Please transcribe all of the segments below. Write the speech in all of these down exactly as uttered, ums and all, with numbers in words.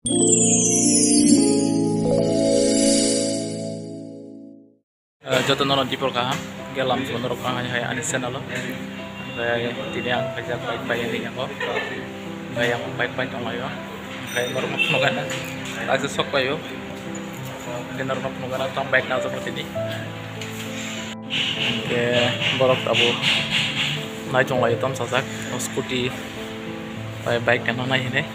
Eh, joto nono dipor kaham, gelam joto norok kaham hai ani channel o. Hingke tini ang kaisa bike pai ani yango. Hingke ang bike pai tonglaio. Hingke norok no phunukgana. Kaisa sok paio. Hingke norok no phunukgana tong bike na jabo tini. Hingke borok tabuk nai tonglaio tom sajak. O scooty bai bike no nai hine.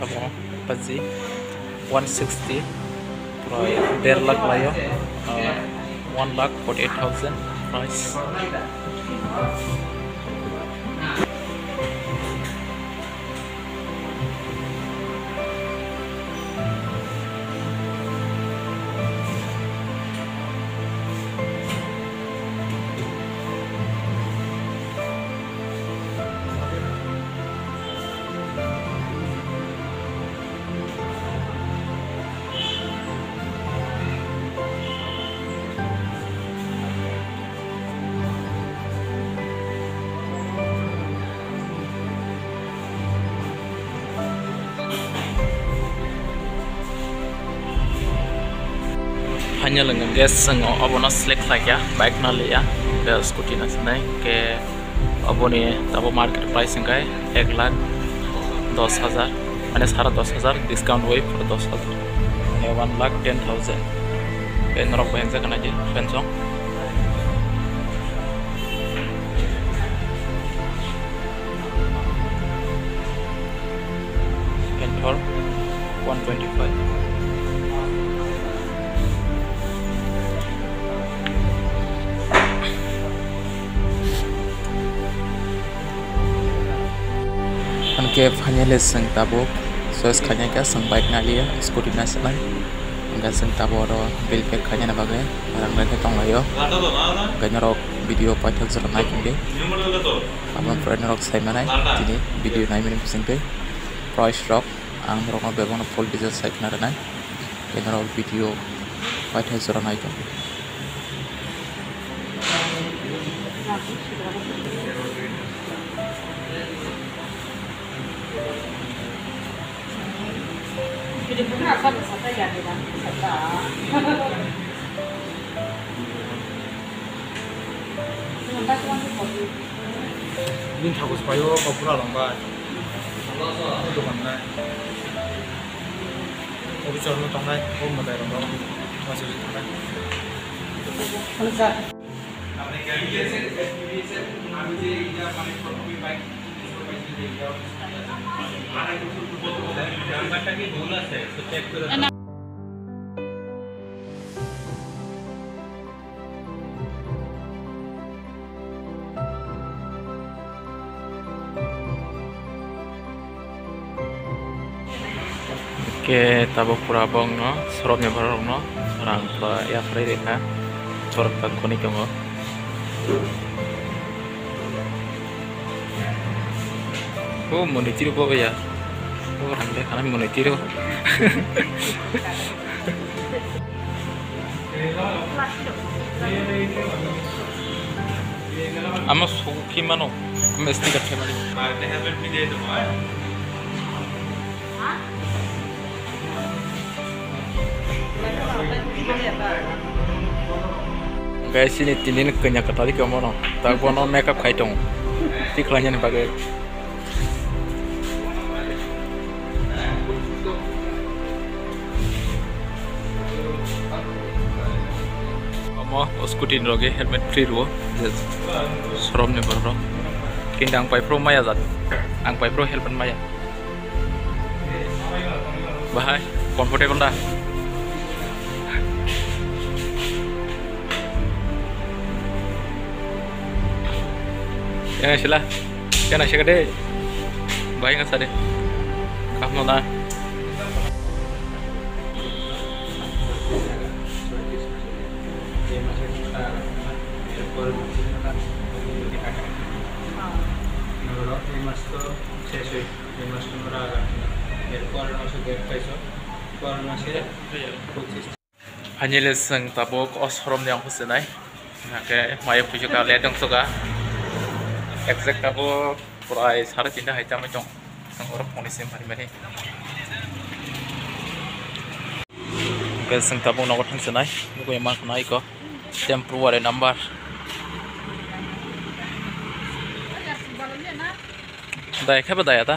Abo paji one sixty, pura der lakh laio, ah, one lakh forty eight thousand price. Final hwnkhe chwng obono select khlai kha, bike no liya, tei scooty no sinai, hwnkhe oboni tabuk market price hwnkhe ek lakh dos hajar, mane sara dos hajar, discount bai pura dos hajar, mane one lakh ten thousand. Tei norok bai hwnjak nai di, friends rok. Enter one twenty five. Hwnkhe finally chwng tabuk choice khainai kha, chwng bike naliya, scooty naisinai. Hwnkhe chwng tabuk oro bill pay khainani bagwi rang bai khe tonglaio. Hwnkhe norok video paithak jora nai tongdi. Abo pore norok sai manai tini video naimani bisingtwi price rok ang norokno bebakno full details sai khna rwnai. Tei norok video paithak jora nai tongdi. Bini thakus paio kok pura rwngbai. Dokan nai. Officer no tongnai, o mwtai rok no. Masuk tongnai. Ke tabuk pura bongno soromni borok rokno rang pura yapharwi rikha, sorok tak khoni tongo. O monitiro bo ya, o rang de khana monitiro. Ama sukhi mano, ama sticker khe mani. Guys, ini tini ni kanya katali ke mono, tak bono makeup khai tong, tik lanya ni bagwi. Omo o scooty ni loge helmet free rwo, je sorom ni borok rok. Kintu ang pai phuru maya jat, ang pai phuru helmet maya. Bahai comfortable da? Yang sila. Kena sih kade, bayang asa deh. Kamu na. এই মাসে আমরা আগামী, এর পরের মাসে date পাইছো, পরের মাসে পঁচিশ। Finally, chwng tabuk o showroom ni ang huchinai. Hake maya puisu ka late wng suka. Exact tabuk prai sare tinta hai chamai tong. Ang oro phone sim hari mani. Hake chwng tabuk nogo thang chinai. Nugui ma khna iko. Temporary number. Daya khe ba daya ta?